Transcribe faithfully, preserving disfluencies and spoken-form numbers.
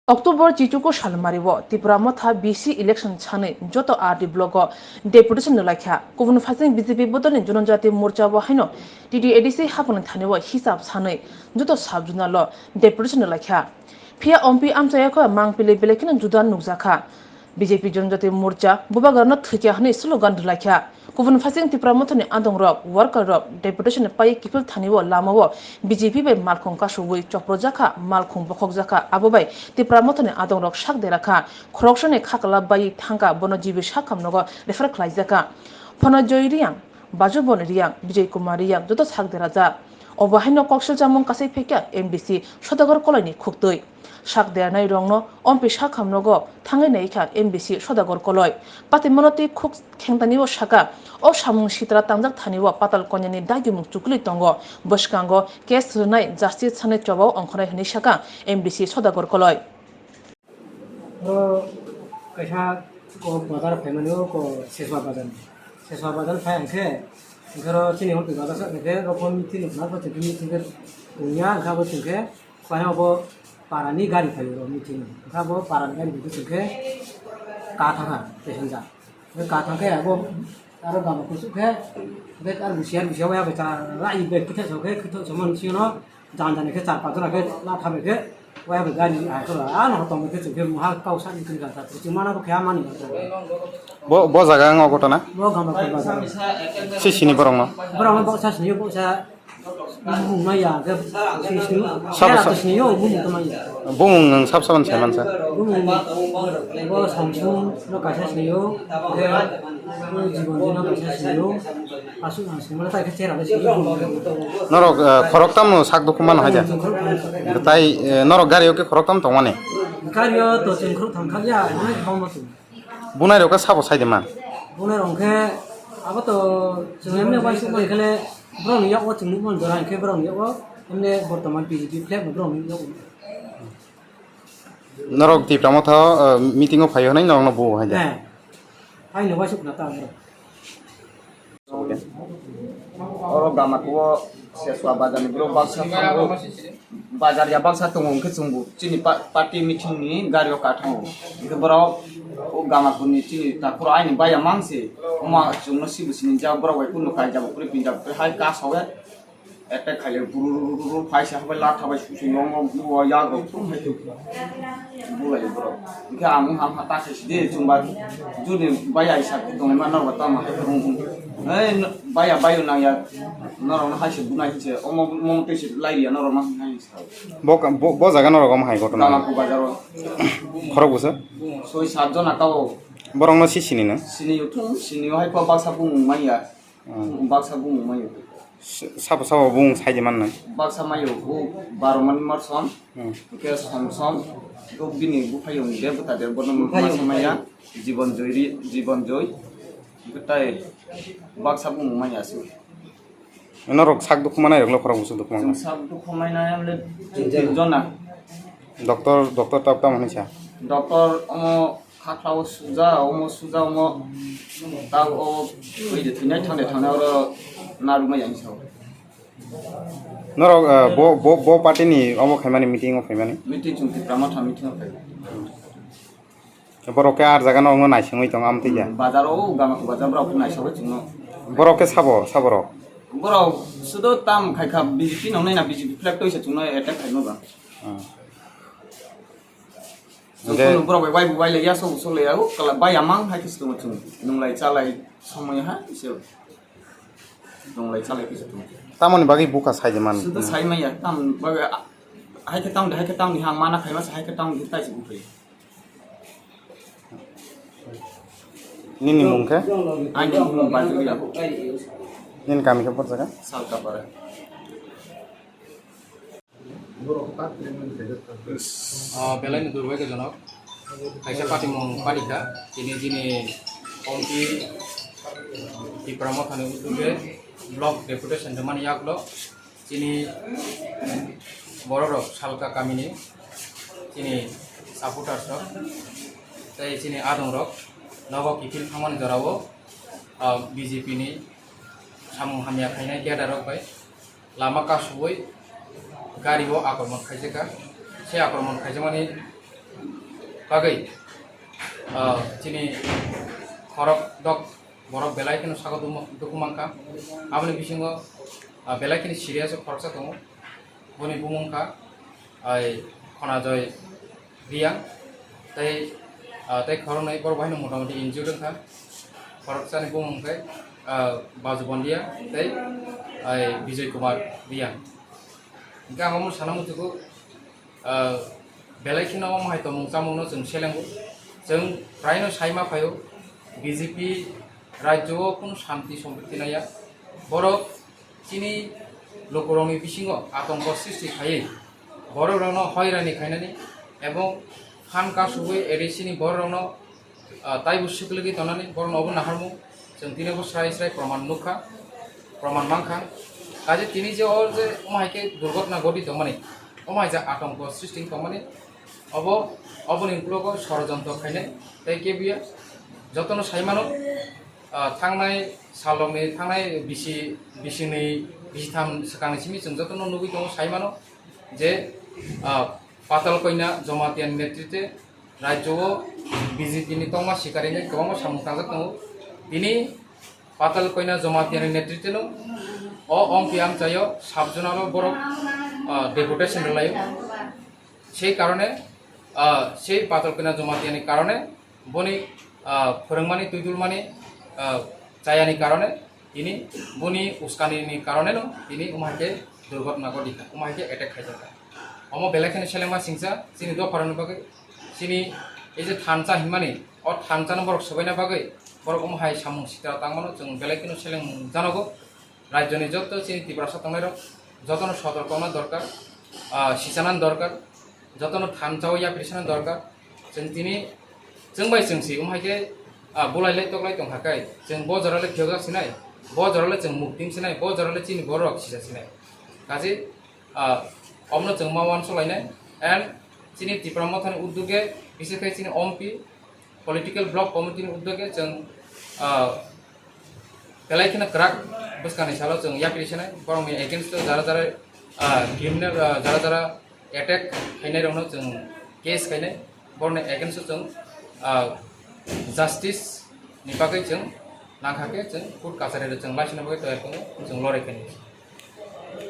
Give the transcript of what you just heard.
October chichuku salmario Tipra Motha B C election sanwi joto R D block o deputation rwlaikha. Kubun phaising B J P bodolni Jonojati Morcha bo haino T T A D C haphangni thani o hisab sanwi joto sub zonal o deputation rwlaikha. Phiya ompi amchaya kho mangpili belai kheno juda nukjakha. B J P Jonojati Morcha bubagrano thwikya hwnwi slogan rwlaikha. Kubun phaising Tipra Mothani adongrok, workerrok deputation pai kiphil thani o lama o B J P bai malkhung kasugwi choprojakha, malkhung bokhokjakha. Abo bai Tipra Mothani adongrok sak derakha, khoroksani khakla bai thangkha, bono G B sak hamnogo refer khlaijakha. Phonojoy Riyang, Bajubon Riyang, Bijay Kumar Riyang joto sak derajak. Obo haino koksil chamung kasai phekya M D C Sodagar Koloini khuktwi. Sak deranai rokno ompi sak hamnogo thangwi naikha M D C Sodagar Koloi. Patimano tei khuk khengtanio saka, o samung sitra tangjak thani o Patal Konyani dagimung chukli tongo. Bwskango case rwnai justice sanai chobao ongkhornai hwnwi saka M D C Sodagar Koloi. Oro kaisa ko bazar phaimani o ko Seswa bazar. Seswa bazar phai hwnkhe, hwnkhe oro chini hwn bazar sa hwnkhe oro phone meeting no khna ko chwngkhe meeting khe tongya hwnkhe abo chwngkhe kaya obo parani gari phai oro meeting no. Hwnkhe abo parani gari phai chwngkhe ka thangkha passenger. Hwnkhe ka thangkhe abo aro gama kuchuk khe, hwnkhe aro busiya busiya waya bai cha rai bai kitha sok khe kitha sok man sino. Jan jan khe char panch jona khe la thabai khe waya bai gari ai khe ano ho tong khe chwng khe muha kau sa ni khe gari ta chwng mana bo khe amani. Bo, bo jaga ang o ghotona? Bo gama khe ba jaga. Si sini borok no? Borok no bo sa sini bo sa mung maya khe si sini. Sabo sa- sini yo mung to maya. Bumung nwng sab saban sai mansa. Bumung bo song sung no kaisa sini yo. Jibon jino kaisa sini yo. Aswk ang sini mala tai khe chera le sini. Norok, eh, khoroktam no sak dukhu mano haja. Chwng khorok thang. Tai, eh, norok gari o khe khoroktam tongmani. Gari o to chwng khorok thang kha ya, hwnwi bangma chwng. Bunai rok khe sabo sai de man. Bunai rok khe abo to chwng emne bai suk bai khe le borok ni yak o chwng nuk man jora hwnkhe borok ni yak o emne bortoman P G P flag no borok ni yak o. Norok Tipra Motha, eh, meeting o phaio hwnwi norokno bo hai de. He. Haino waisuk na ta oro. Oro gama kuo Seswa bazar ni borok baksa tongo. Bazar ya baksa tongo hwnkhe chwngbo chini pa-, party meeting ni gari o kathango. Hwnkhe borok o gama kuni chini takhoro aini baya mangse. Oma chwngno sibu sini jak borok bai kunu kaijabo kwrwi pinjabo kwrwi hai kasawe. Attack khaile buru buru buru buru phaisa habai latha bai susu yong yong buru o yago tum hai tu. Bulai borok. Hwnkhe ang wngkha wngkha ta khaisi de chwngba juni bai aisa tongma norok tamo hai thung. Ei baya bayo nangya norok no haise bunai hinse omo omo tei se lai ya norok no hai sa. Bo bo bo jaga norok omo hai ghotona. Gama ku bazar o. Khorok bwsa? Soi sat jona ka o. Borok no si sini no? Sini yo thung sini yo hai ko baksa bumung manya. Hmm. Baksa bumung manya. Sabo sabo bung sai de mannai. Baksa mayo o baro mani marson. Hmm. Hwnkhe som som. Hwnkhe bini buphayung de bwta de bono masa maya. Jibon joy ri, jibon joy. Hwnkhe tai baksa bumung manya aswk. Norok sak dukhu manai rok lo khorok bwswk dukhu manai. Chwng sak dukhu manai amle tin jona. Doctor, doctor tab tam hinsa. Doctor omo Khakla o suja, omo suja, omo ta o oi de thwinai thang de thang oro narwkmai ang sao. Norok, eh, bo, bo, bo party ni omo khaimani meeting o khaimani? Meeting chwng Tipra Motha meeting o khai. Borok khe ar jaga no wngno naisingwi tongo amtwi ya. Bazar o gama bazar borok naisingwi chwngno. Borok khe sabo, sabo rok? Borok sudo tam khai kha B J P no nai na B J P flag toisa chwngno attack khai no ba. Hmm. Hwnkhe jotono borok bai bai bo bai lai ya, sok sok lai ya, o kala bai amang hai khe se tongo chwng. Nwnglai chalai somoi ha se. Nwnglai chalai khe se tongo. Tamoni bagwi bukha sai de man? Sudo sai maya, tam bagwi a-, hai khe tamni, hai khe tamni hang mana khaima se, hai khe tamni tai se buphai. Nini mung khe? Ani mung Bajuli ya. Nini kami khe por jaga? Salkapara. Ah, belai ni durbai ke jonok. Kaisa party mung palikha. Tini jini Ompi Tipra Mothani utuge block deputation de mani yaklo. Chini borok rok Salka kamini chini supporters rok tei chini adong rok nogo kiphil thangmani jorao, ah, B J P ni samung hamya khainai cadre rok bai lama kasugwi gari o akromon khaijakha. Se akromon khaijakmani Bagwi, ah, chini khorok dok borok belai kheno sago dumo-, dukhu mankha. Aboni bisingo, ah, belai kheno serious o khoroksa tongo. Boni bumung kha, ai, Khonajoi Riyang, tei, ah, tei khoroknwi borok bahino motamoti injured wngkha. Khoroksani bumung khe, ah, Baju Bondia tei, ai, Bijoy Kumar Riyang. Hingke ang omo sana muchungo, ah, belai kheno omo hai tongmung chamungno chwng selengo. Chwng praino sai ma phaio, B J P rajyo o kunu shanti sompriti naiya. Borok chini lukurokni bisingo atongko sristi khaiwi borokrokno hoirani khainani ebong phan kasugwi A D C ni borokrokno, ah, taibo swkligwi tongnani borokno obo naharmung chwng tini bo srai srai proman nukha, proman mankha. Kaje tini je o je omo hai khe durghotna godi tongmani, omo hai je atongko sristi wng tongmani, obo, oboni uklogo sorojontro khainai tei kebuya jotono sai mano. Ah, thangnai salrokni, thangnai bisi, bisini, bisitham swkangni simi chwng jotono nugwi tongo, sai mano je, ah, Patal Koina Jamatia ni netrite rajyo o B J P ni tongma sikari hinwi kwbangma samung tangjak tongo. Tini Patal Koina Jamatia ni netrite no o ompi amchaio sub zonal o borok, ah, deputation rwlaio. Sei karone, ah, sei Patal Koina Jamatia ni karone boni, ah, phwrwngmani, twidulmani, ah, chayani karone tini boni uskanini karone no tini omo hai khe durghotna godi kha, omo hai khe attack khaijak kha. Omo belai kheno selengma singsa chini dopharokni bagwi, chini ei je thansa hinmani, o thansano borok swbaina bagwi borok omo hai samung sitra tangmano chwng belai kheno seleng janogo. Rajyoni joto chini Tiprasa tongnairok jotono sotorko wngna dorkar, ah, sichana dorkar, jotono thansa o yapri sana dorkar. Chwng tini chwng bai chwng si, omo hai khe, ah, bulai lai tok lai tong kha khe, chwng bo jora le phiyok jak sinai, bo jora le chwng muktim sinai, bo jora le chini borok sija sinai. Kaje, ah, omno chwng ma uansuk lainai, and chini Tipra Mothani uddoge, bises khe chini ompi, political block committee ni uddoge chwng, ah, belai kheno kwrak bwskangni salo chwng yapri sanai, borokni against o jara jara, ah, criminal, ah, jara jara attack khainai rokno chwng case khainai, borokni against o chwng, ah, justice ni bagwi chwng nangkha khe chwng court kachari rok chwng laisana bagwi toyar tongo, chwng lorai khainai.